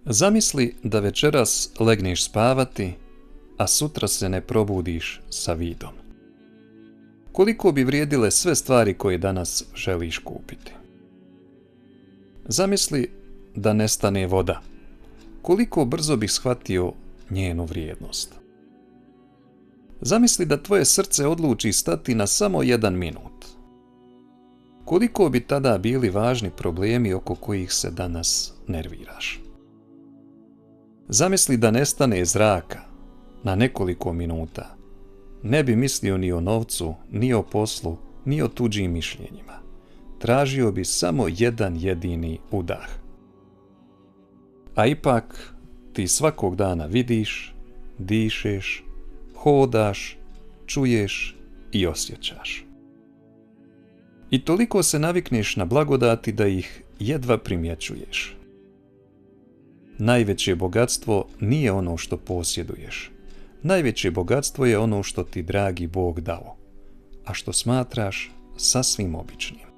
Zamisli da večeras legneš spavati, a sutra se ne probudiš sa vidom. Koliko bi vrijedile sve stvari koje danas želiš kupiti? Zamisli da nestane voda. Koliko brzo bih shvatio njenu vrijednost? Zamisli da tvoje srce odluči stati na samo 1 minut. Koliko bi tada bili važni problemi oko kojih se danas nerviraš? Zamisli da nestane zraka na nekoliko minuta. Ne bi mislio ni o novcu, ni o poslu, ni o tuđim mišljenjima. Tražio bi samo jedan jedini udah. A ipak ti svakog dana vidiš, dišeš, hodaš, čuješ i osjećaš. I toliko se navikneš na blagodati da ih jedva primjećuješ. Najveće bogatstvo nije ono što posjeduješ. Najveće bogatstvo je ono što ti dragi Bog dao, a što smatraš sasvim običnim.